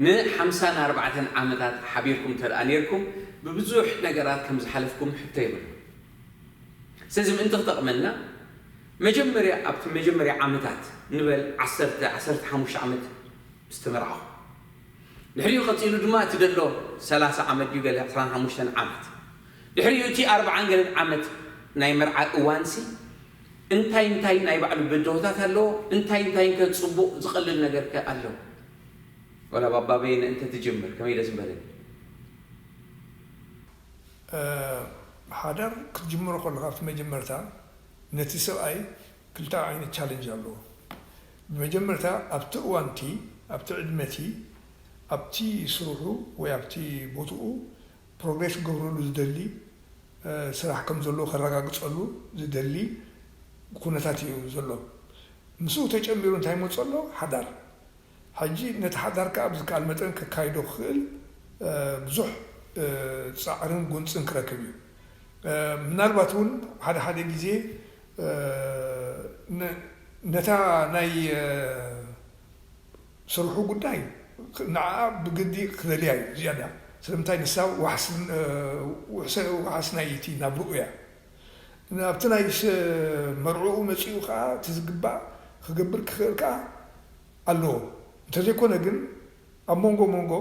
ንሓምሳን ኣርባዕተን ዓመታት ሓቢርኩም እንተ ደኣ ነይርኩም፣ ብብዙሕ ነገራት ከም ዝሓለፍኩም ሕቶ የብሉን። ስለዚ ምእንቲ ክጠቕመና፣ መጀመርያ፣ ኣብቲ መጀመርያ ዓመታት ንበል፣ ዓሰርተ፣ ዓሰርተ ሓሙሽተ ዓመት ምስ ተመርዓኹም፣ ድሕሪኡ ቀጺሉ ድማ እቲ ደሎ ሰላሳ ዓመት ድዩ ገለ፣ ዕስራን ሓሙሽተን ዓመት፣ ድሕሪኡ እቲ ኣርብዓን ገለን ዓመት ናይ መርዓ እዋንሲ እንታይ እንታይ ናይ ባዕሉ ብድሆታት ኣለዎ፣ እንታይ እንታይ ከ ጽቡቕ ዝቐልል ነገር ከ ኣለዎ? ወላ ባባ በየነ እንተ ትጅምር ከመይ ደስ ምበለኒ። ሓዳር ክትጅምሮ ከለካ ኣብቲ መጀመርታ ነቲ ሰብኣይ ክልተ ዓይነት ቻለንጅ ኣለዎ። ብመጀመርታ ኣብቲ እዋንቲ ኣብቲ ዕድመቲ ኣብቲ ስርሑ ወይ ኣብቲ ቦትኡ ፕሮግሬስ ክገብረሉ ዝደሊ ስራሕ ከም ዘለዎ ከረጋግፀሉ ዝደሊ ኩነታት እዩ ዘሎ። ምስኡ ተጨሚሩ እንታይ ይመፅእ ኣሎ? ሓዳር። ሕጂ ነቲ ሓዳር ከዓ ብዝከኣል መጠን ከካይዶ ክኽእል ብዙሕ ፃዕርን ጎንፅን ክረክብ እዩ። ምናልባት እውን ሓደ ሓደ ግዜ ነታ ናይ ስርሑ ጉዳይ ንዓኣ ብግዲ ክደልያ እዩ ዝያዳ። ስለምንታይ ንሳ ዋሕስ ናይ እቲ ናብርኡ እያ። ኣብቲ ናይ መርዕኡ መፂኡ ከዓ እቲ ዝግባእ ክገብር ክኽእል ከዓ ኣለዎ። እንተዘይኮነ ግን ኣብ መንጎ መንጎ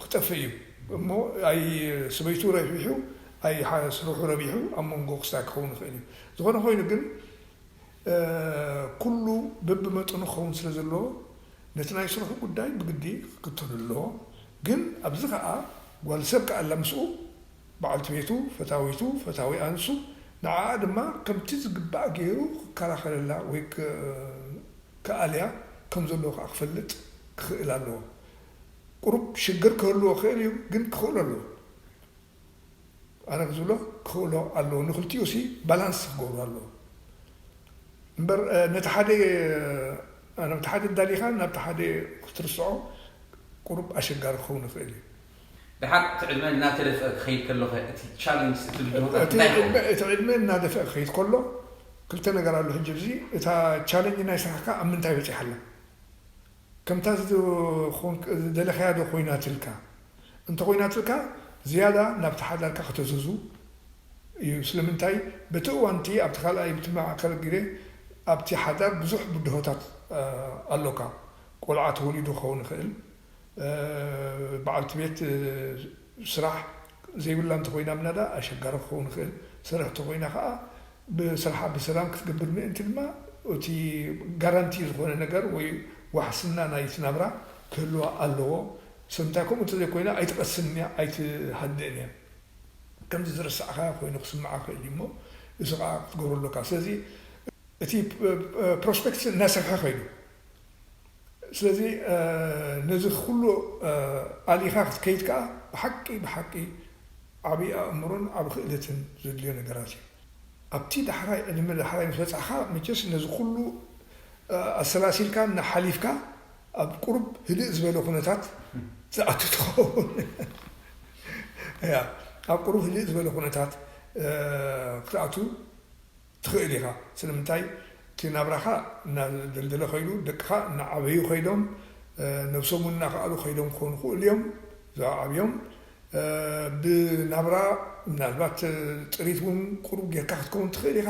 ክጠፍእ እዩ እሞ ኣይ ሰበይቱ ረቢሑ ኣይ ስርሑ ረቢሑ ኣብ መንጎ ክስታይ ክኸውን ይኽእል እዩ። ዝኾነ ኮይኑ ግን ኩሉ በብመጠኑ ክኸውን ስለ ዘለዎ ነቲ ናይ ስርሑ ጉዳይ ብግዲ ክክተሉ ኣለዎ። ግን ኣብዚ ከዓ ጓል ሰብ ከዓ ኣላ ምስኡ በዓልቲ ቤቱ፣ ፈታዊቱ፣ ፈታዊኣ ንሱ ንዓኣ ድማ ከምቲ ዝግባእ ገይሩ ክከላኸለላ ወይ ክኣልያ ከም ዘለዎ ከዓ ክፈልጥ ክኽእል ኣለዎ። ቁሩብ ሽግር ክህልዎ ክእል እዩ፣ ግን ክኽእሎ ኣለዎ። ኣነ ክዝብሎ ክኽእሎ ኣለዎ። ንክልቲኡ ሲ ባላንስ ክገብሩ ኣለዎ እምበር ነቲ ሓደ ናብቲ ሓደ ዳሊኻ ናብቲ ሓደ ክትርስዖ ቁሩብ ኣሸጋሪ ክኸውን ይኽእል እዩ። ድሓር እቲ ዕድመ እናተደፍአ ክኸይድ ከሎ እቲ ቻለንጅ እቲ ብድሆታት እንታይ ይኸውን? እቲ ዕድመ እናደፍአ ክኸይድ ከሎ ክልተ ነገር ኣሎ። ሕጂ ብዚ እታ ቻለንጅ ናይ ስራሕካ ኣብ ምንታይ በፂሓ ኣላ? ከምታ ዝደለኻያ ዶ ኮይናትልካ? እንተኾይናትልካ ዝያዳ ናብቲ ሓዳርካ ከተዝዙ እዩ። ስለምንታይ በቲ እዋንቲ ኣብቲ ካልኣይ ብቲ ማእከል ግዜ ኣብቲ ሓዳር ብዙሕ ብድሆታት ኣሎካ። ቆልዓ ተወሊዱ ክኸውን ይኽእል። በዓልቲ ቤት ስራሕ ዘይብላ እንተኾይና ምናዳ ኣሸጋሪ ክኸውን ይኽእል። ስራሕ እንተኾይና ከዓ ብስርሓ ብሰላም ክትገብር ምእንቲ ድማ እቲ ጋራንቲ ዝኾነ ነገር ወይ ዋሕስና ናይቲ ናብራ ክህልዋ ኣለዎ። ስለምንታይ ከምኡ እንተዘይኮይና ኣይትቐስን እያ ኣይትሃድእን እያ። ከምዚ ዝረሳዕኻዮ ኮይኑ ክስምዓካ እዩ እሞ እዚ ከዓ ክትገብሮ ኣለካ። ስለዚ እቲ ፕሮስፔክት እናሰፍሐ ከይዱ ስለዚ ነዚ ኩሉ ኣሊኻ ክትከይድ ከዓ ብሓቂ ብሓቂ ዓብዪ ኣእምሮን ዓብ ክእለትን ዘድልዮ ነገራት እዩ። ኣብቲ ዳሕራይ ዕድመ ዳሕራይ ምስ በፃሕኻ መቸስ ነዚ ኩሉ ኣሰላሲልካ እናሓሊፍካ ኣብ ቁሩብ ህድእ ዝበለ ኩነታት ዝኣቱ ትኸውን። ያ ኣብ ቁሩብ ህድእ ዝበለ ኩነታት ክትኣቱ ትኽእል ኢኻ። ስለምንታይ እቲ ናብራኻ እናደልደለ ከይዱ ደቅኻ እናዓበዩ ከይዶም ነብሶም እውን እናኸኣሉ ከይዶም ክኾኑ ክእሉ እዮም። እዛ ዓብዮም ብናብራ ምናልባት ጥሪት እውን ቁሩብ ጌርካ ክትከውን ትኽእል ኢኻ።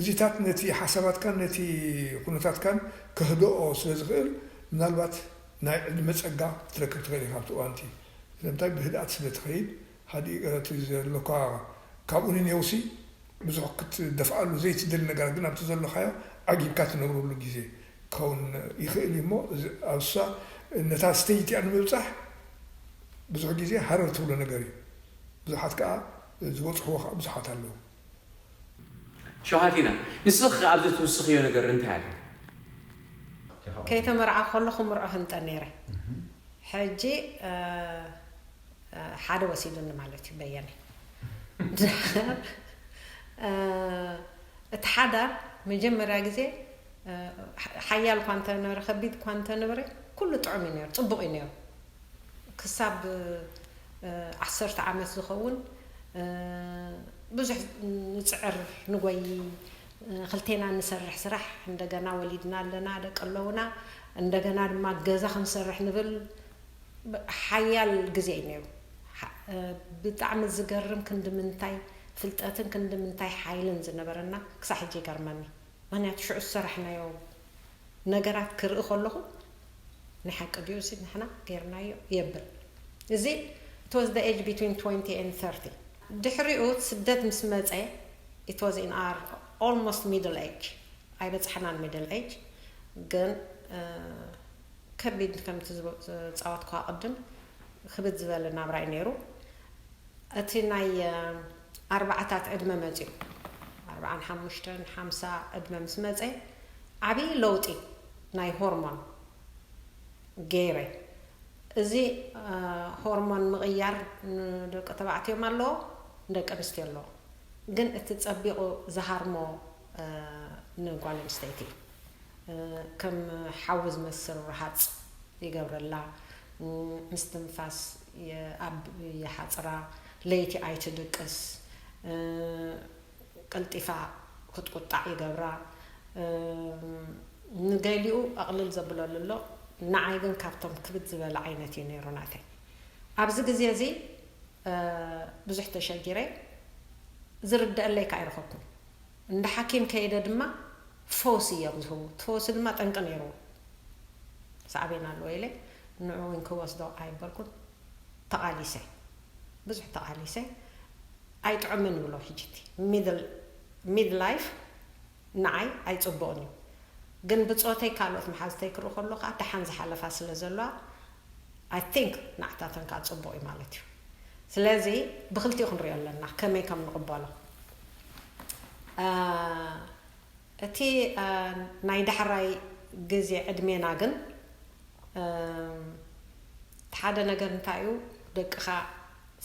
እዚታት ነቲ ሓሳባትካን ነቲ ኩነታትካን ከህደኦ ስለ ዝኽእል ምናልባት ናይ ዕድመ ጸጋ ክትረክብ ትኽእል ኢኻ ኣብቲ እዋንቲ ስለምንታይ ብህድኣት ስለ ትኸይድ ሃዲእ እቲ ዘሎካ ካብኡ ንኔውሲ ብዙሕ ክትደፍኣሉ ዘይትደሊ ነገር ግን ኣብቲ ዘሎካዮ ዓጊብካ ትነብረሉ ግዜ ክኸውን ይኽእል እዩ እሞ ኣብሳ ነታ ስተይቲ እያ ንምብፃሕ ብዙሕ ግዜ ሃረር ትብሎ ነገር እዩ። ብዙሓት ከዓ ዝበፅሕዎ ከዓ ብዙሓት ኣለዉ። ሸውሃቲና ንስኽ ኣብዚ ትውስኽዮ ነገር እንታይ ኣሎ? ከይተመርዓ ከሎ ክምርዖ ህምጠ ነይረ። ሕጂ ሓደ ወሲዱኒ ማለት እዩ በየነ። እቲ ሓዳር መጀመርያ ግዜ ሓያል እኳ እንተነበረ ከቢድ እኳ እንተነበረ ኩሉ ጥዑም እዩ ነይሩ፣ ፅቡቕ እዩ ነይሩ። ክሳብ ዓሰርተ ዓመት ዝኸውን ብዙሕ ንፅዕር ንጎይ፣ ክልቴና ንሰርሕ ስራሕ፣ እንደገና ወሊድና ኣለና፣ ደቂ ኣለውና፣ እንደገና ድማ ገዛ ክንሰርሕ ንብል። ሓያል ግዜ እዩ ነይሩ። ብጣዕሚ ዝገርም ክንዲ ምንታይ ፍልጠትን ክንዲ ምንታይ ሓይልን ዝነበረና ክሳብ ሕጂ ይገርመኒ። ምክንያቱ ሽዑ ዝሰራሕናዮ ነገራት ክርኢ ከለኹ ናይ ሓቂ ድዩ እዚ ንሕና ጌርናዮ የብል። እዚ it was the age between twenty and thirty። ድሕሪኡ ስደት ምስ መፀ it was in our almost middle age። ኣይበፃሕናን middle age ግን ከቢድ ከምቲ ዝፃወትኳ ቅድም ክብድ ዝበለ ናብራ እዩ ነይሩ። እቲ ናይ ኣርባዓታት ዕድመ መፂኡ ኣርባዓን ሓሙሽተን ሓምሳ ዕድመ ምስ መፀ ዓብዪ ለውጢ ናይ ሆርሞን ገይረ። እዚ ሆርሞን ምቕያር ንደቂ ተባዕትዮም ኣለዎ፣ ንደቂ ኣንስትዮ ኣለዎ። ግን እቲ ፀቢቑ ዝሃርሞ ንጓል ኣንስተይቲ ከም ሓዊ ዝመስል ረሃፅ ይገብረላ። ምስትንፋስ ኣብ ይሓፅራ። ለይቲ ኣይትድቅስ። ቀልጢፋ ክትቁጣዕ ይገብራ። ንገሊኡ ኣቕልል ዘብለሉ ኣሎ። ንዓይ ግን ካብቶም ክብድ ዝበለ ዓይነት እዩ ነይሩ ናተይ። ኣብዚ ግዜ እዚ ብዙሕ ተሸጊረ። ዝርደአለይ ከዓ ኣይረኸብኩን። እንደ ሓኪም ከይደ ድማ ፈውሲ እዮም ዝህቡ። እቲ ፈውሲ ድማ ጠንቂ ነይርዎ። ሳዕቤን ኣለዎ ኢለ ንዑ እውን ክወስዶ ኣይበልኩን። ተቓሊሰ፣ ብዙሕ ተቓሊሰ። ኣይጥዕምን ብሎ ሕጂ እቲ ሚድል ላይፍ ንዓይ ኣይፅቡቕን እዩ። ግን ብፆተይ ካልኦት መሓዝተይ ክርኢ ከሎ ከዓ ደሓን ዝሓለፋ ስለ ዘለዋ I think ንዓታተን ከዓ ፅቡቕ እዩ ማለት እዩ። ስለዚ ብክልቲኡ ክንሪኦ ኣለና ከመይ ከም ንቕበሎ። እቲ ናይ ዳሕራይ ግዜ ዕድሜና ግን እቲ ሓደ ነገር እንታይ እዩ፣ ደቅኻ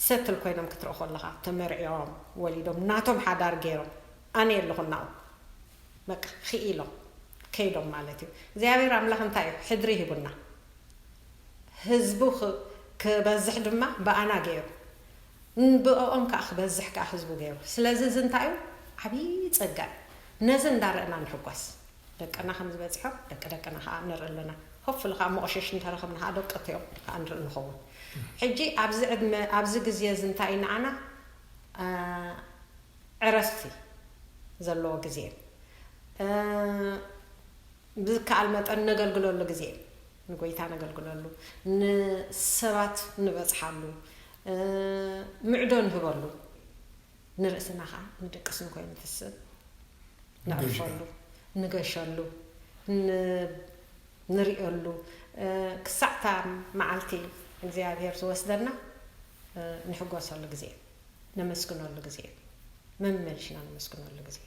ሰትል ኮይኖም ክትርኢ ከለኻ ተመርዕዮም ወሊዶም ናቶም ሓዳር ገይሮም ኣነ የለኹ እናኡ በቃ ክኢሎም ከይዶም ማለት እዩ። እግዚኣብሔር ኣምላኽ እንታይ እዩ ሕድሪ ሂቡና ህዝቡ ክበዝሕ ድማ ብኣና ገይሩ ብኦም ከዓ ክበዝሕ ከዓ ህዝቡ ገይሩ። ስለዚ እዚ እንታይ እዩ ዓብዪ ፀጋ እዩ። ነዚ እንዳረእና ንሕጎስ። ደቅና ከም ዝበፅሖም ደቂ ደቅና ከዓ ንርኢ ኣለና። ሆፍሊ ከዓ መቆሸሽ እንተረኸብና ከዓ ደቂ እቲኦም ከዓ ንርኢ ንኸውን። ሕጂ ኣብዚ ዕድመ ኣብዚ ግዜ እዚ እንታይ እዩ ንዓና ዕረፍቲ ዘለዎ ግዜ እዩ። ብዝከኣል መጠን ነገልግለሉ ግዜ እዩ። ንጎይታ ነገልግለሉ፣ ንሰባት ንበፅሓሉ፣ ምዕዶ ንህበሉ፣ ንርእስና ከዓ ንድቅስ ንኮይኑ ትስብ ነዕርፈሉ፣ ንገሸሉ፣ ንሪኦሉ፣ ክሳዕታ መዓልቲ እግዚኣብሔር ዝወስደና ንሕጎሰሉ ግዜ፣ ነመስግነሉ ግዜ፣ መመልሽና ነመስግነሉ ግዜ።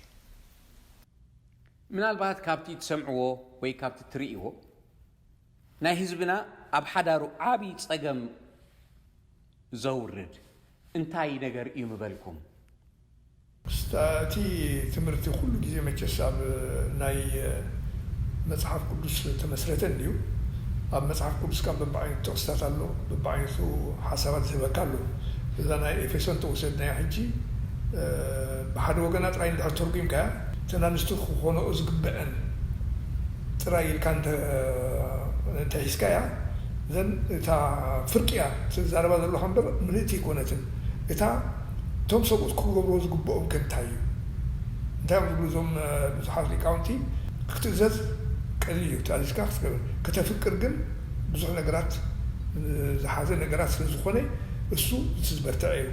ምናልባት ካብቲ ትሰምዕዎ ወይ ካብቲ ትርእይዎ ናይ ህዝብና ኣብ ሓዳሩ ዓብዪ ጸገም ዘውርድ እንታይ ነገር እዩ ምበልኩም? እቲ ትምህርቲ ኩሉ ግዜ መቸስ ኣብ ናይ መፅሓፍ ቅዱስ ተመስረተ እንድዩ። ኣብ መፅሓፍ ቅዱስ ካብ በብዓይነቱ ጥቕስታት ኣሎ፣ በብዓይነቱ ሓሳባት ዝህበካ ኣሎ። እዛ ናይ ኤፌሶን ተወሰድናያ ሕጂ ብሓደ ወገና ጥራይ እንድሕር ተርጒምካያ እተን ኣንስቲ ክኾነኦ ዝግበአን ጥራይ ኢልካ እንተሒዝካያ ዘን እታ ፍርቂ እያ ትዛረባ ዘለኻ እምበር ምልእቲ ኣይኮነትን። እታ እቶም ሰብኡት ክገብርዎ ዝግበኦም ከ እንታይ እዩ? እንታይ እዮም ዝብሉ እዞም ብዙሓት ሊቃውንቲ? ክትእዘዝ ቀሊል እዩ፣ ተኣዚዝካ ክትገብር። ከተፍቅር ግን ብዙሕ ነገራት ዝሓዘ ነገራት ስለ ዝኾነ እሱ እቲ ዝበርትዐ እዩ።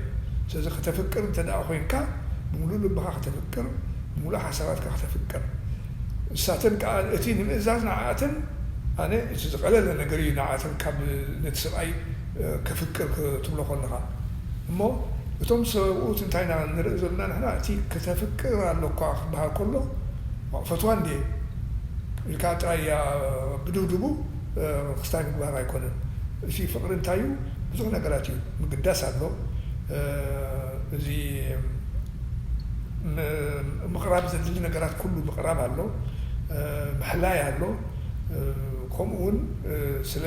ስለዚ ከተፍቅር እንተ ደኣ ኮይንካ ብምሉእ ልብኻ ከተፍቅር፣ ብምሉእ ሓሳባትካ ከተፍቅር። እሳተን ከዓ እቲ ንምእዛዝ ንዓኣተን ኣነ እቲ ዝቐለለ ነገር እዩ ንዓኣተን ካብ ነቲ ሰብኣይ ከፍቅር ክትብሎ ከለኻ እሞ እቶም ሰብኡት እንታይ ኢና ንርኢ ዘለና ንሕና እቲ ከተፍቅር ኣለኳ ክበሃል ከሎ ፈትዋ እንድየ ኢልካ ጥራይ እያ ብድብድቡ ክስታይ ምግባር ኣይኮነን። እቲ ፍቕሪ እንታይ እዩ? ብዙሕ ነገራት እዩ ምግዳስ ኣሎ። እዚ ምቕራብ ዘድሊ ነገራት ኩሉ ምቕራብ ኣሎ፣ ምሕላይ ኣሎ፣ ከምኡ እውን ስለ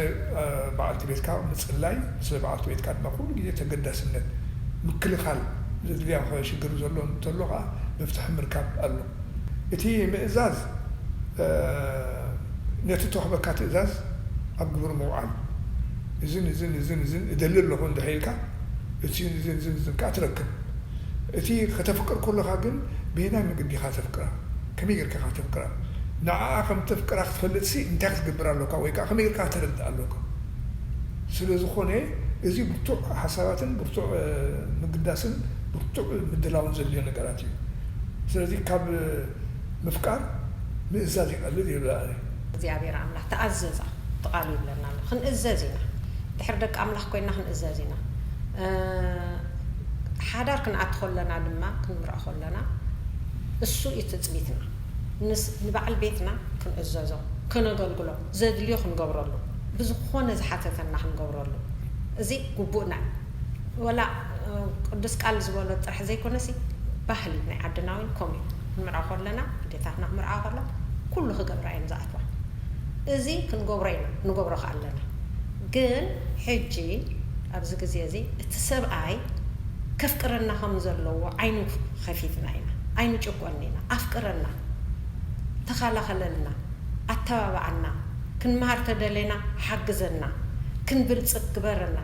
በዓልቲ ቤትካ ምፅላይ፣ ስለ በዓልቲ ቤትካ ድማ ኩሉ ግዜ ተገዳስነት ምክልኻል፣ ዘድልያ ሽግር ዘሎ እንተሎ ከዓ መፍትሒ ምርካብ ኣሎ። እቲ ምእዛዝ ነቲ ተዋህበካ ትእዛዝ ኣብ ግብሪ ምውዓል፣ እዝን እዝን እዝን እዝን እደሊ ኣለኹ እንድሕር ኢልካ፣ እቲ እዝን እዝን እዝን ከዓ ትረክብ። እቲ ከተፍቅር ከለኻ ግን ብየናይ መገዲ ኢኻ ተፍቅራ? ከመይ ጌርካ ኢኻ ተፍቅራ? ንዓኣ ከም ተፍቅራ ክትፈልጥሲ እንታይ ክትገብር ኣለካ? ወይ ከዓ ከመይ ጌርካ ከተረድእ ኣለካ? ስለ ዝኾነ እዚ ብርቱዕ ሓሳባትን ብርቱዕ ምግዳስን ብርቱዕ ምድላውን ዘድልዮ ነገራት እዩ። ስለዚ ካብ ምፍቃር ምእዛዝ ይቐልል ይብል ኣነ። እግዚኣብሔር ኣምላኽ ተኣዘዛ እቲ ቃሉ ይብለና ኣሎ። ክንእዘዝ ኢና። ድሕሪ ደቂ ኣምላኽ ኮይንና ክንእዘዝ ኢና። ሓዳር ክንኣቲ ከለና ድማ ክንምርዖ ከለና እሱ እዩ ትጽቢትና። ንበዓል ቤትና ክንእዘዞ፣ ከነገልግሎ፣ ዘድልዮ ክንገብረሉ፣ ብዝኾነ ዝሓተተና ክንገብረሉ፣ እዚ ግቡእና እዩ። ወላ ቅዱስ ቃል ዝበሎ ጥራሕ ዘይኮነሲ፣ ባህሊ ናይ ዓድና እውን ከምኡ እዩ። ክንምርዖ ከለና፣ ኣዴታትና ክምርዓ ከላ ኩሉ ክገብራ እየን ዝኣትዋ። እዚ ክንገብሮ ኢና፣ ንገብሮ ከኣ ኣለና። ግን ሕጂ ኣብዚ ግዜ እዚ እቲ ሰብኣይ ከፍቅረና ከም ዘለዎ ዓይኑ ከፊትና ኢና፣ ኣይንጭቆኒ ኢና። ኣፍቅረና፣ ተኸላኸለልና፣ ኣተባብዓና፣ ክንመሃር ተደሌና ሓግዘና፣ ክንብልጽግ ግበረና፣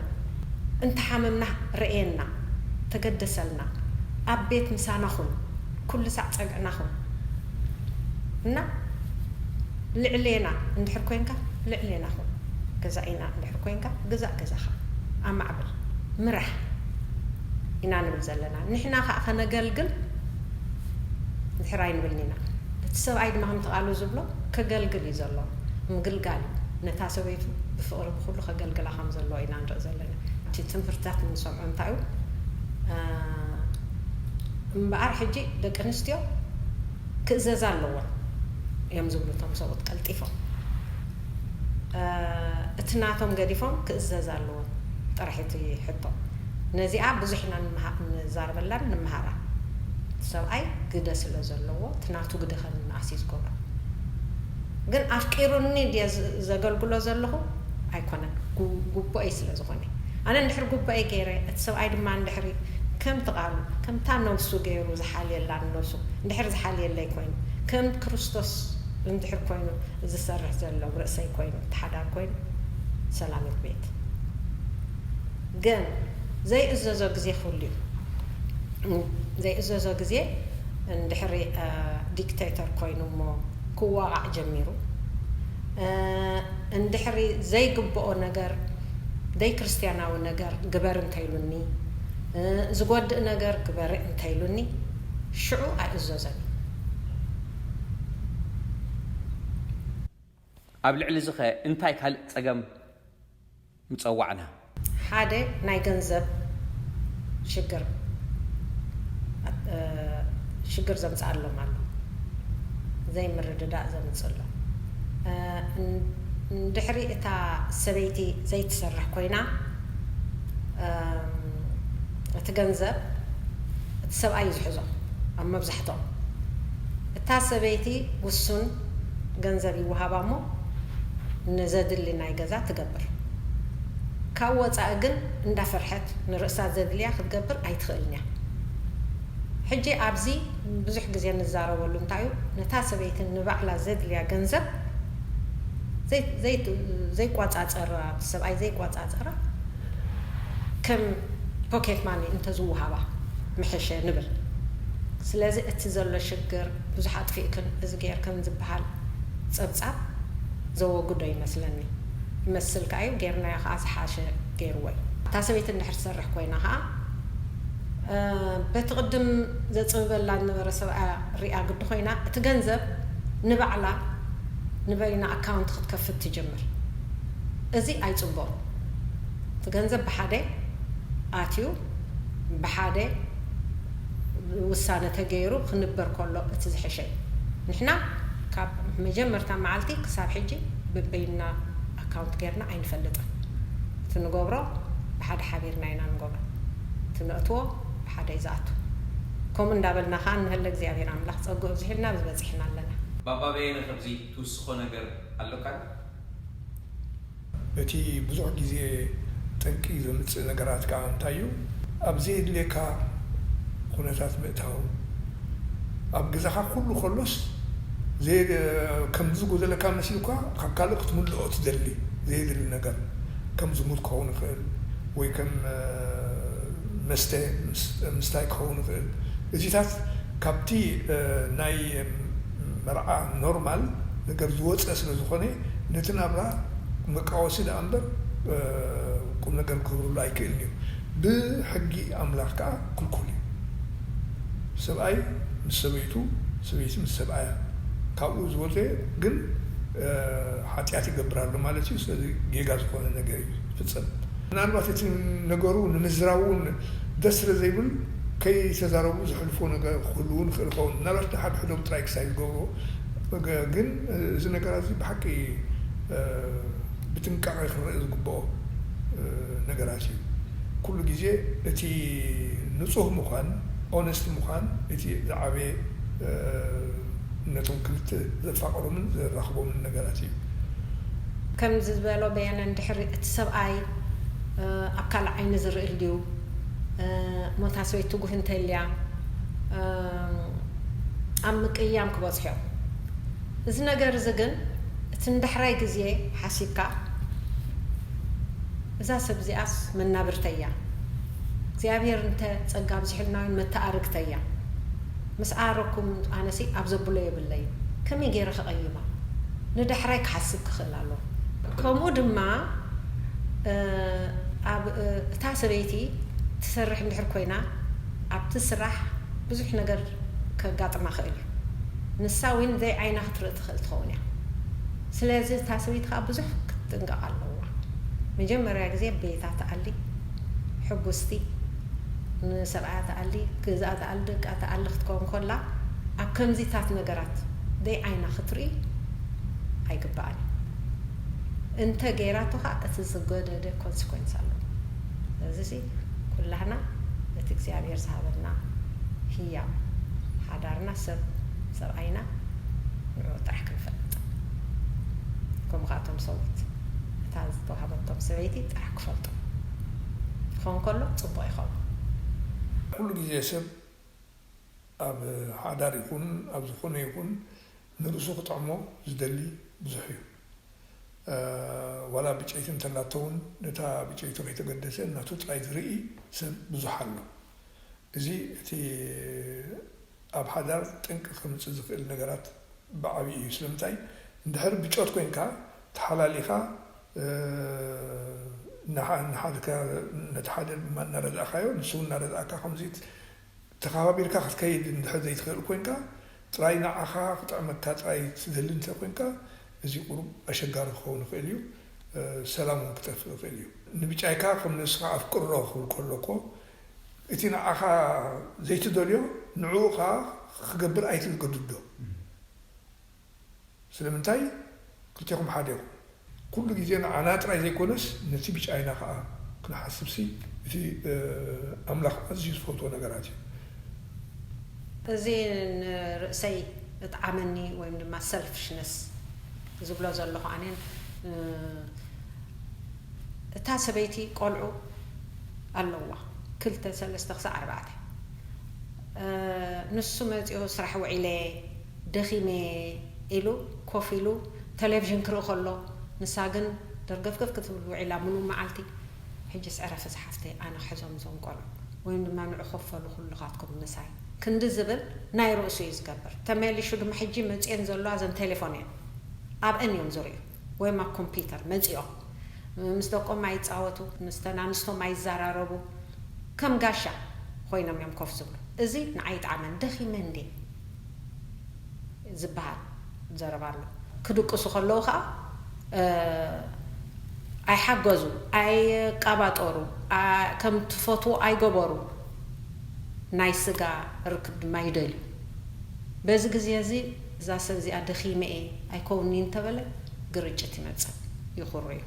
እንተሓመምና ርኤና፣ ተገደሰልና፣ ኣብ ቤት ምሳና ኩን፣ ኩሉ ሳዕ ጸግዕና ኩን እና ልዕሌና እንድሕር ኮንካ ልዕሌና ኩን፣ ገዛኢና እንድሕር ኮንካ ግዛእ ገዛኻ፣ ኣማዕብል፣ ምራሕ ኢና ንብል ዘለና። ንሕና ከኣ ከነገልግል ድሕር ኣይንብልን ኢና። እቲ ሰብኣይ ድማ ከምቲ ቃሉ ዝብሎ ከገልግል እዩ ዘሎ። ምግልጋል እዩ። ነታ ሰበይቱ ብፍቕሪ ብኹሉ ከገልግላ ከም ዘለዎ ኢና ንርኢ ዘለና። እቲ ትምህርትታት እንሰምዖ እንታይ እዩ? እምበኣር ሕጂ ደቂ ኣንስትዮ ክእዘዛ ኣለወን እዮም ዝብሉ እቶም ሰብኡት ቀልጢፎም። እቲ ናቶም ገዲፎም ክእዘዛ ኣለወን ጥራሕ እቲ ሕቶ። ነዚኣ ብዙሕ ኢና ንመሃ-፣ ንዛረበላን ንመሃራን። ሰብኣይ ግደ ስለ ዘለዎ እቲ ናቱ ግደ ከም ንኣስ እዩ ዝገብሮ። ግን ኣፍቂሩኒ ድየ ዝ-፣ ዘገልግሎ ዘለኹ? ኣይኮነን። ጉ-፣ ጉቦኤ ስለ ዝኾነ። ኣነ እንድሕር ጉቦኤ ገይረ፣ እቲ ሰብኣይ ድማ እንድሕሪ ከምቲ ቃሉ፣ ከምታ ነብሱ ገይሩ ዝሓልየላ ነብሱ፣ እንድሕር ዝሓልየለይ ኮይኑ፣ ከም ክርስቶስ እንድሕር ኮይኑ ዝሰርሕ ዘሎ ርእሰይ ኮይኑ፣ እቲ ሓዳር ኮይኑ፣ ሰላሚት ቤት። ግን ዘይእዘዞ ግዜ ክህሉ እዩ። ዘይእዘዞ ግዜ እንድሕሪ፣ እ፣ ዲክቴተር ኮይኑ እሞ ክዋቓዕ ጀሚሩ፣ እ፣ እንድሕሪ ዘይግብኦ ነገር፣ ዘይክርስትያናዊ ነገር ግበር እንተኢሉኒ፣ እ፣ ዝጎድእ ነገር ግበሪ እንተኢሉኒ፣ ሽዑ ኣይእዘዞን እዩ። ኣብ ልዕሊ እዚ ኸ እንታይ ካልእ ጸገም ምጸዋዕና? ሓደ ናይ ገንዘብ ሽግር፣ እ፣ ሽግር ዘምጽኣሎም ኣሎ። ዘይምርድዳእ ዘምጽእ ኣሎ። እ፣ ን-፣ እንድሕሪ እታ ሰበይቲ ዘይትሰርሕ ኮይና፣ እ፣ እቲ ገንዘብ እቲ ሰብኣይ እዩ ዝሕዞ ኣብ መብዛሕትኦም። እታ ሰበይቲ ውሱን ገንዘብ ይወሃባ እሞ ንዘድሊ ናይ ገዛ ትገብር። ካብ ወጻኢ ግን እንዳፈርሐት ንርእሳ ዘድልያ ክትገብር ኣይትኽእልን እያ። ሕጂ ኣብዚ ብዙሕ ግዜ ንዛረበሉ እንታይ እዩ፣ ነታ ሰበይቲ ንባዕላ ዘድልያ ገንዘብ ዘይ-፣ ዘይ-፣ ዘይቋጻጸራ፣ ሰብኣይ ዘይቋጻጸራ ከም ፖኬት ማኒ እንተዝወሃባ ምሐሸ ንብል። ስለዚ እቲ ዘሎ ሽግር ብዙሕ ኣጥፊእክን እዚ ጌርክን ዝበሃል ጸብጻብ ዘወግዶ ይመስለኒ። ይመስል ከኣ እዩ፣ ጌርናዮ ከኣ ዝሓሸ ገይርዎ እዩ። እታ ሰበይቲ እንድሕር ትሰርሕ ኮይና ከኣ፣ እ፣ በቲ ቅድም ዘጽብበላ ዝነበረ ሰብኣያ ሪኣ ግዲ ኮይና፣ እቲ ገንዘብ ንባዕላ ንበይና ኣካውንት ክትከፍት ትጅምር። እዚ ኣይጽቡቕን። እቲ ገንዘብ ብሓደ ኣትዩ ብሓደ ውሳነ ተገይሩ ክንበር ከሎ እቲ ዝሕሸ እዩ። ንሕና ካብ መጀመርታ መዓልቲ ክሳብ ሕጂ በበይንና ኣካውንት ጌርና ኣይንፈልጥን። እቲ ንገብሮ ብሓደ ሓቢርና ኢና ንገብሮ። እቲ ነእትዎ ብሓደ እዩ ዝኣቱ። ከምኡ እንዳበልና ከኣ እንሀለ እግዚኣብሔር ኣምላኽ ጸግኡ ኣብዚሑልና ኣብዚ በጺሕና ኣለና። ባባ በየነ ከምዚ ትውስኾ ነገር ኣሎካ ዶ? እቲ ብዙሕ ግዜ ጠንቂ ዘምጽእ ነገራት ከኣ እንታይ እዩ? ኣብ ዘየድልየካ ኩነታት ምእታው። ኣብ ገዛኻ ኩሉ ከሎስ ዘየ-፣ ከም ዝጎደለካ መሲልካ ካብ ካልእ ክትምልኦ ትደሊ። ዘየድሊ ነገር ከም ዝሙት ክኸውን ይኽእል ወይ ከም፣ እ፣ መስተ ምስ-፣ ምስታይ ክኸውን ይኽእል። እዚታት ካብቲ፣ እ፣ ናይ መርዓ ኖርማል ነገር ዝወጸ ስለ ዝኾነ ነቲ ናብራ መቃወሲ ደኣ እምበር፣ እ፣ ቁም ነገር ክገብረሉ ኣይክእልን እዩ። ብሕጊ ኣምላኽ ከኣ ክልኩል እዩ። ሰብኣይ ምስ ሰበይቱ፣ ሰበይቲ ምስ ሰብኣያ። ካብኡ ዝወጸ ግን፣ እ፣ ሓጢኣት ይገብር ኣሎ ማለት እዩ። ስለዚ ጌጋ ዝኾነ ነገር እዩ ዝፍጸም። ምናልባት እቲ ነገሩ ንምዝራብ እውን ደስ ስለ ዘይብል ከይተዛረቡ ዝሕልፎ ነገር ክህሉ እውን ይኽእል ይኸውን። ምናልባት ንሓድሕዶም ጥራይ ክሳይ ዝገብሮ፣ ገ-፣ ግን እዚ ነገር እዚ ብሓቂ፣ እ፣ ብጥንቃቐ ክረአ ዝግብኦ፣ እ፣ ነገራት እዩ። ኩሉ ግዜ እቲ ንጹህ ምዃን፣ ኦነስት ምዃን፣ እቲ ዝዓበየ፣ እ፣ ነቶም ክልተ ዘፋቕሮምን ዘራኽቦምን ነገራት እዩ። ከምዚ ዝበሎ በየነ፣ እንድሕር እቲ ሰብኣይ፣ እ፣ ኣብ ካልእ ዓይኒ ዝርኢ ድዩ? እ፣ ሞታ ሰበይቲ ትጉህ እንተልያ፣ እ፣ ኣብ ምቅያም ክበጽሑ እዮም። እዚ ነገር እዚ ግን እቲ ንዳሕራይ ግዜ ሓሲብካ፣ እዛ ሰብ እዚኣስ መናብርተይ እያ፣ እግዚኣብሔር እንተ ጸጋ ኣብዚሑልና እውን መተኣርግተይ እያ፣ ምስ ኣረኩም ኣነሲ ኣብ ዘብሎ የብለይ፣ ከመይ ገይረ ክቐይማ? ንዳሕራይ ክሓስብ ክኽእል ኣለዎ። ከምኡ ድማ፣ እ፣ ኣብ፣ እ፣ እታ ሰበይቲ ትሰርሕ እንድሕር ኮይና፣ ኣብቲ ስራሕ ብዙሕ ነገር ከጋጥማ ክእል እዩ። ንሳ እውን ዘይዓይና ክትርኢ ትኽእል ትኸውን እያ። ስለዚ እታ ሰበይቲ ከኣ ብዙሕ ክትጥንቀቕ ኣለዋ። መጀመርያ ግዜ ቤታ ትኣሊ፣ ሕጉስቲ፣ ንሰብኣያ ትኣሊ፣ ገዝኣ ትኣሊ፣ ደቃ ትኣሊ ክትከውን ከላ፣ ኣብ ከምዚታት ነገራት ዘይዓይና ክትርኢ ኣይግባኣን እዩ። እንተ ገይራቶ ኸኣ እቲ ዝገደደ ኮንሲኮንስ ኣለዎ። ስለዚ ኩላህና እቲ እግዚኣብሔር ዝሃበና ህያው ሓዳርና ሰብ፣ ሰብኣይና ንዕኡ ጥራሕ ክንፈልጥ። ከምኡ ኸኣ እቶም ሰብኡት እታ ዝተዋህበቶም ሰበይቲ ጥራሕ ክፈልጡ። ክኸውን ከሎ ጽቡቕ ይኸውን። ኩሉ ግዜ ሰብ ኣብ ሓዳር ይኹን ኣብ ዝኾነ ይኹን ንርእሱ ክጥዕሞ ዝደሊ ብዙሕ እዩ። እ፣ ዋላ ብጨይቲ እንተላቶ እውን ነታ ብጨይቱ ከይተገደሰ ናቱ ጥራይ ዝርኢ ሰብ ብዙሕ ኣሎ። እዚ እቲ ኣብ ሓዳር ጠንቂ ከምጽእ ዝኽእል ነገራት ብዓብዪ እዩ። ስለምንታይ? እንድሕር ብጮት ኮይንካ ተሓላሊኻ፣ እ፣ ንሓ-፣ ንሓድካ፣ ነቲ ሓደ ድማ እናረዳእካዮ ንሱ እውን እናረዳእካ ከምዚ ተኸባቢርካ ክትከይድ እንድሕር ዘይትኽእል ኮይንካ፣ ጥራይ ንዓኻ ክጥዕመካ ጥራይ ትደሊ እንተ ኮይንካ፣ እዚ ቁሩብ ኣሸጋሪ ክኸውን ይኽእል እዩ። እ፣ ሰላም እውን ክጠፍእ ይኽእል እዩ። ንብጫይካ ከም ንስኻ ኣፍቅሮ ክብል ከሎ እኮ፣ እቲ ንዓኻ ዘይትደልዮ ንዕኡ ኸኣ ክገብር ኣይትገድዶ። ስለምንታይ? ክልቴኹም ሓደ ኢኹም። ኩሉ ግዜ ንዓና ጥራይ ዘይኮነስ ነቲ ብጫይና ኸኣ ክንሓስብሲ እቲ፣ እ፣ ኣምላኽ ኣዝዩ ዝፈትዎ ነገራት እዩ። እዚ ንርእሰይ እጥዓመኒ ወይም ድማ ሰልፊሽነስ ዝብሎ ዘለኹ ኣነ፣ እ፣ እታ ሰበይቲ ቆልዑ ኣለዋ፣ ክልተ፣ ሰለስተ ክሳዕ ኣርባዕተ። እ፣ ንሱ መጺኡ ስራሕ ውዒለ ደኺመ ኢሉ ኮፍ ኢሉ ቴሌቪዥን ክርኢ ከሎ፣ ንሳ ግን ደርገፍገፍ ክትብል ውዒላ ምሉእ መዓልቲ። ሕጂስ ዕረፊ ዝሓፍተይ፣ ኣነ ክሕዞም እዞም ቆልዑ፣ ወይም ድማ ንዑ ኮፍ በሉ ኩልኻትኩም ምሳይ፣ ክንዲ ዝብል ናይ ርእሱ እዩ ዝገብር። ተመሊሹ ድማ ሕጂ መጺኤን ዘለዋ እዘን ቴሌፎን እየን፣ ኣብአን እዮም ዝርእዩ፣ ወይም ኣብ ኮምፒውተር መጺኦም ምስ ደቆም ኣይጻወቱ፣ ምስ ተናንስቶም ኣይዘራረቡ፣ ከም ጋሻ ኮይኖም እዮም ኮፍ ዝብሉ። እዚ ንዓይ ይጥዓመን፣ ደኺመ እንዴ ዝበሃል ዘረባ ኣሎ። ክድቅሱ ከለዉ ኸኣ፣ እ፣ ኣይሓገዙ፣ ኣይቀባጠሩ፣ ኣ-፣ ከም ትፈትዎ ኣይገበሩ። ናይ ስጋ ርክብ ድማ ይደልዩ። በዚ ግዜ እዚ እዛ ሰብ እዚኣ ደኺመ እየ ኣይከውንኒ እንተበለ ግርጭት ይመጽእ፣ ይኹርዩ።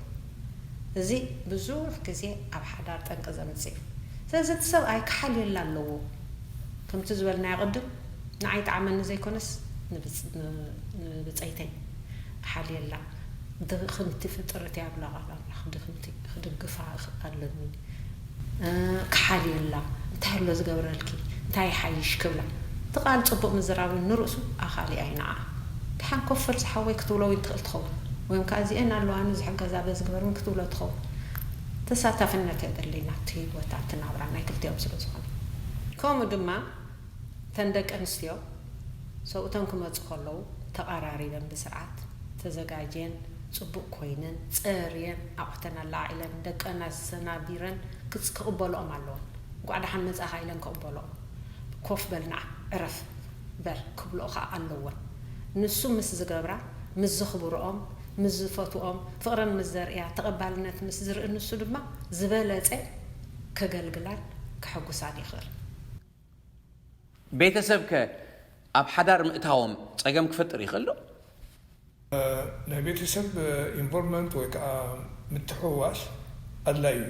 እዚ ብዙሕ ግዜ ኣብ ሓዳር ጠንቂ ዘምጽእ እዩ። ስለዚ እቲ ሰብኣይ ክሓልየላ ኣለዎ። ከምቲ ዝበልናዮ ቅድም፣ ንዓይ ጠዓመኒ ዘይኮነስ ንብጽ-፣ ን-፣ ንብጸይተይ ክሓልየላ። ድኽምቲ ፍጥረት እያ ብላ ቃል ኣምላኽ። ድኽምቲ ክድግፋ እኽ-፣ ኣለኒ። እ፣ ክሓልየላ፣ እንታይ ኣሎ ዝገብረልኪ፣ እንታይ ይሓይሽ ክብላ። እቲ ቃል ጽቡቕ ምዝራብ ንርእሱ ኣኻሊ ኣይንዓ። ደሓን ኮፍ በል ዝሓወይ ክትብሎ እውን ትኽእል ትኸውን። ወይም ከኣ እዚኤን ኣለዋኒ ዝሕገዛ በዚ ግበር እውን ክትብሎ ትኸውን። ተሳታፍነት እየ ደለይና እቲ ህይወት፣ ኣብቲ ናብራ ናይ ክልቲኦም ስለ ዝኾነ። ከምኡ ድማ እተን ደቂ ኣንስትዮ ሰብኡተን ክመጹ ከለዉ ተቐራሪበን ብስርዓት ተዘጋጅየን፣ ጽቡቕ ኮይነን፣ ጸርየን፣ ኣቑሑተን ኣለዓዒለን፣ ደቀን ኣሰናቢረን ክጽ-፣ ክቕበልኦም ኣለወን። እንቋዕ ደሓን መጻኻ ኢለን ክቕበልኦም። ኮፍ በል ንዓ፣ ዕረፍ በል ክብልኦ ከኣ ኣለወን። ንሱ ምስ ዝገብራ፣ ምስ ዘኽብርኦም፣ ምስ ዝፈትዎም፣ ፍቕረን ምስ ዘርእያ፣ ተቐባልነት ምስ ዝርኢ፣ ንሱ ድማ ዝበለጸ ከገልግላን ከሐጉሳን ይኽእል። ቤተሰብ ከ ኣብ ሓዳር ምእታዎም ጸገም ክፈጥር ይኽእል ዶ? ናይ ቤተሰብ ኢንቮልቭመንት ወይ ከዓ ምትሕውዋስ ኣድላይ እዩ።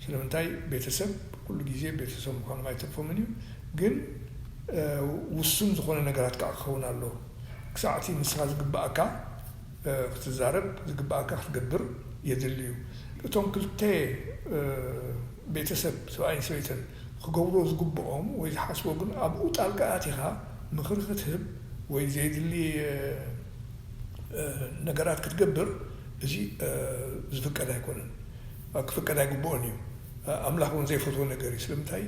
ስለምንታይ ቤተሰብ ኩሉ ግዜ ቤተሰብ ምዃኖም ኣይተርፎምን እዩ። ግን ውሱን ዝኾነ ነገራት ከዓ ክኸውን ኣለዎ። ክሳዕ እቲ ንስኻ ዝግባኣካ ክትዛረብ፣ ዝግባኣካ ክትገብር የድሊ እዩ። እቶም ክልተ ቤተሰብ ሰብኣይን ሰበይትን ክገብርዎ ዝግብኦም ወይ ዝሓስቦ ግን ኣብኡ ጣልቃ ኣቲኻ ምኽሪ ክትህብ ወይ ዘየድሊ ነገራት ክትገብር እዚ ዝፍቀድ ኣይኮነን። ክፍቀድ ኣይግብኦን እዩ። ኣምላኽ እውን ዘይፈትዎ ነገር እዩ። ስለምንታይ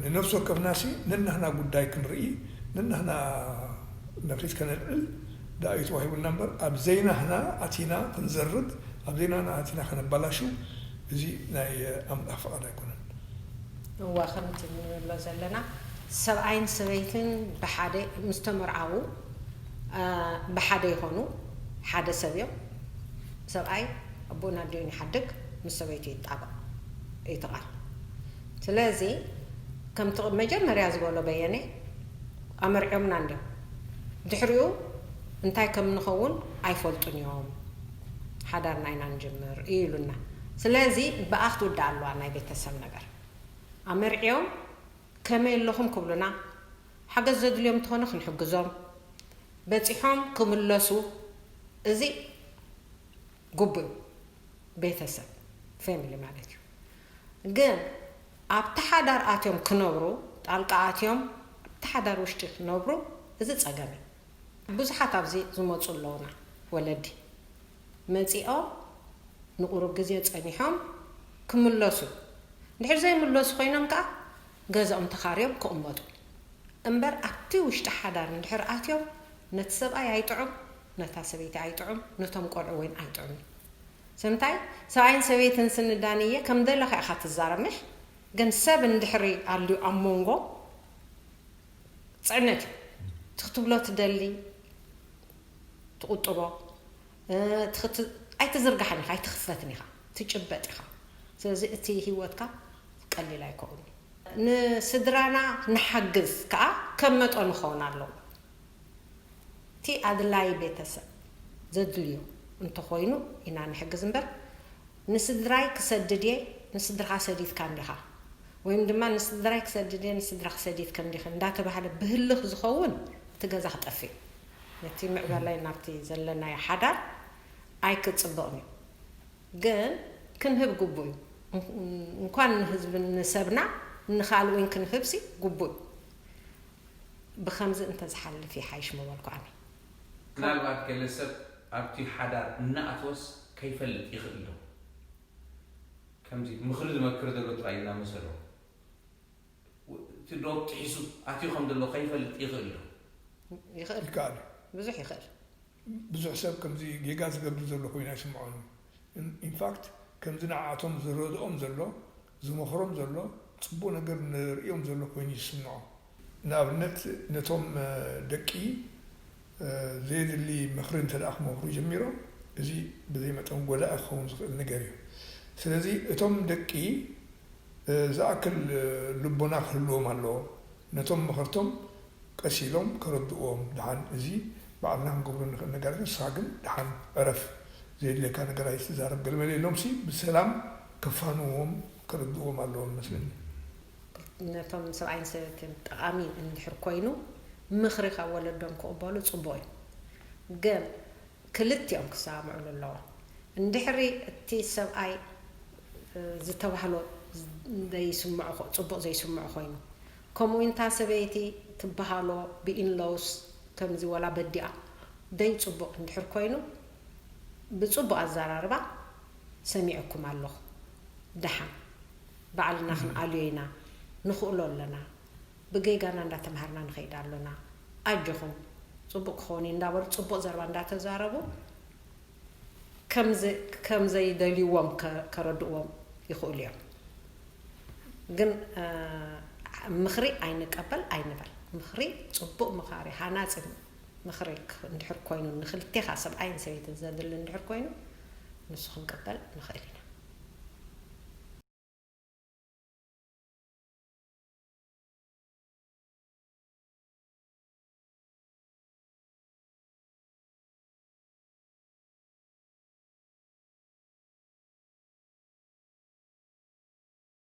ንነፍሲ ወከፍናሲ ነናህና ጉዳይ ክንርኢ ነናህና መኺት ከነልዕል ደኣ እዩ ተዋሂቡና እምበር ኣብ ዘይናህና ኣቲና ክንዘርግ ኣብ ዘይናህና ኣቲና ከነባላሹ እዚ ናይ ኣምላኽ ፍቓድ ኣይኮነን። እዋ ከምቲ ንብሎ ዘለና ሰብኣይን ሰበይትን ብሓደ ምስ ተመርዓዉ ብሓደ ይኾኑ። ሓደ ሰብ እዮም። ሰብኣይ ኣቦኡን ኣዲኡን ይሓድግ፣ ምስ ሰበይቱ ይጣበቕ እዩ እቲ ቃል። ስለዚ ከምቲ መጀመርያ ዝበሎ በየነ ኣመርዕዮምና እንድዮም። ድሕሪኡ እንታይ ከም ንኸውን ኣይፈልጡን እዮም። ሓዳርና ኢና ንጅምር እዩ ኢሉና። ስለዚ ብኣ ክትውዳእ ኣለዋ ናይ ቤተሰብ ነገር። ኣመርዕዮም ከመይ ኣለኹም ክብሉና፣ ሓገዝ ዘድልዮም እንተኾነ ክንሕግዞም፣ በጺሖም ክምለሱ፣ እዚ ግቡእ ቤተሰብ፣ ፌሚሊ ማለት እዩ። ግን ኣብቲ ሓዳር ኣትዮም ክነብሩ፣ ጣልቃ ኣትዮም ኣብቲ ሓዳር ውሽጢ ክነብሩ፣ እዚ ጸገም እዩ። ብዙሓት ኣብዚ ዝመጹ ኣለዉና ወለዲ። መጺኦም ንቑሩብ ግዜ ጸኒሖም ክምለሱ። እንድሕር ዘይምለሱ ኮይኖም ከኣ ገዛኦም ተኻርዮም ክቕመጡ። እምበር ኣብቲ ውሽጢ ሓዳር እንድሕር ኣትዮም ነቲ ሰብኣይ ኣይጥዑም፣ ነታ ሰበይቲ ኣይጥዑም፣ ነቶም ቆልዑ እውን ኣይጥዑም እዩ። ስለምንታይ ሰብኣይን ሰበይትን ስንዳንየ ከም ደለኻ ኢኻ ትዛረብ ምሽ? ግን ሰብ እንድሕሪ ኣልዩ ኣብ መንጎ ጽዕነት እዩ። እቲ ክትብሎ ትደሊ ትቑጥቦ፣ እቲ ክት-፣ ኣይትዝርጋሕን ኢኻ፣ ኣይትኽፈትን ኢኻ፣ ትጭበጥ ኢኻ። ስለዚ እቲ ህይወትካ ቀሊል ኣይከውን እዩ። ንስድራና ንሓግዝ ከኣ ከም መጠኑ ክኸውን ኣለዎ። እቲ ኣድላይ ቤተሰብ ዘድልዮ እንተኾይኑ ኢና ንሕግዝ እምበር ንስድራይ ክሰድድ እየ፣ ንስድርኻ ሰዲድካ እንዲኻ፣ ወይም ድማ ንስድራይ ክሰድድ እየ፣ ንስድራኺ ሰዲድኪ እንዲኺ እንዳተባህለ ብህልኽ ዝኸውን እቲ ገዛ ክጠፍእ እዩ። ነቲ ምዕባለ ናብቲ ዘለናዮ ሓዳር ኣይክጽብቕን እዩ። ግን ክንህብ ግቡእ እዩ። እንኳን ንህዝቢ ንሰብና ንኻልእ እውን ክንህብሲ ግቡእ እዩ። ብኸምዚ እንተዝሓልፍ ይሓይሽ ምበልኩ ኣነ። ምናልባት ገለ ሰብ ኣብቲ ሓዳር እናኣተወስ ከይፈልጥ ይኽእል ዶ? ከምዚ ምኽሪ ዝመክር ዘሎ ጥራይ እናመሰሎ እቲ ዶብ ጥሒሱ ኣትዩ ከም ዘሎ ከይፈልጥ ይኽእል ዶ? ይኽእል፣ ይከኣል። ብዙሕ ይኽእል። ብዙሕ ሰብ ከምዚ ጌጋ ዝገብር ዘሎ ኮይኑ ኣይስምዖን። ኢንፋክት ከምዚ ንዓኣቶም ዝረድኦም ዘሎ ዝመኽሮም ዘሎ ጽቡቕ ነገር ንርእዮም ዘሎ ኮይኑ ይስምዖ። ንኣብነት ነቶም ደቂ ዘየድሊ ምኽሪ እንተ ደኣ ክመኽሩ ጀሚሮም እዚ ብዘይ መጠን ጎዳኢ ክኸውን ዝኽእል ነገር እዩ። ስለዚ እቶም ደቂ ዝኣክል ልቦና ክህልዎም ኣለዎ። ነቶም መኸርቶም ቀስ ኢሎም ከረድእዎም። ደሓን እዚ ባዕልና ክንገብሮ ንኽእል ነገር እዩ፣ ንስኻ ግን ደሓን ዕረፍ፣ ዘየድልየካ ነገር ኣይትዛረብ፣ ገለመለ ኢሎምሲ ብሰላም ከፋንዎም ከረድእዎም ኣለዎም መስለኒ። ነቶም ሰብኣይን ሰበይትን ጠቓሚ እንድሕር ኮይኑ ምኽሪ ካብ ወለዶም ክቕበሉ ጽቡቕ እዩ። ግን ክልቲኦም ክሰማምዑሉ ኣለዎም። እንድሕሪ እቲ ሰብኣይ ዝተባህሎ ዘይስምዖ ጽቡቕ ዘይስምዖ ኮይኑ፣ ከምኡ እንታ ሰበይቲ ትበሃሎ ብኢንሎውስ ከምዚ ወላ በዲኣ ደይ ጽቡቕ እንድሕር ኮይኑ፣ ብጽቡቕ ኣዘራርባ ሰሚዐኩም ኣለኹ፣ ደሓን ባዕልና ክንኣልዮ ኢና፣ ንኽእሎ ኣለና፣ ብጌጋና እንዳተምሃርና ንኸይድ ኣሎና፣ ኣጆኹም ጽቡቕ ክኸውን እዩ እንዳበሉ ጽቡቕ ዘረባ እንዳተዛረቡ ከም ዘይደልይዎም ከረድእዎም ይኽእሉ እዮም። ግን ምኽሪ ኣይንቀበል ኣይንበል። ምኽሪ ጽቡቕ ምኻሪ፣ ሃናጺ ምኽሪ እንድሕር ኮይኑ፣ ንኽልቴኻ ሰብኣይን ሰበይትን ዘድሊ እንድሕር ኮይኑ፣ ንሱ ክንቅበል ንኽእል ኢና።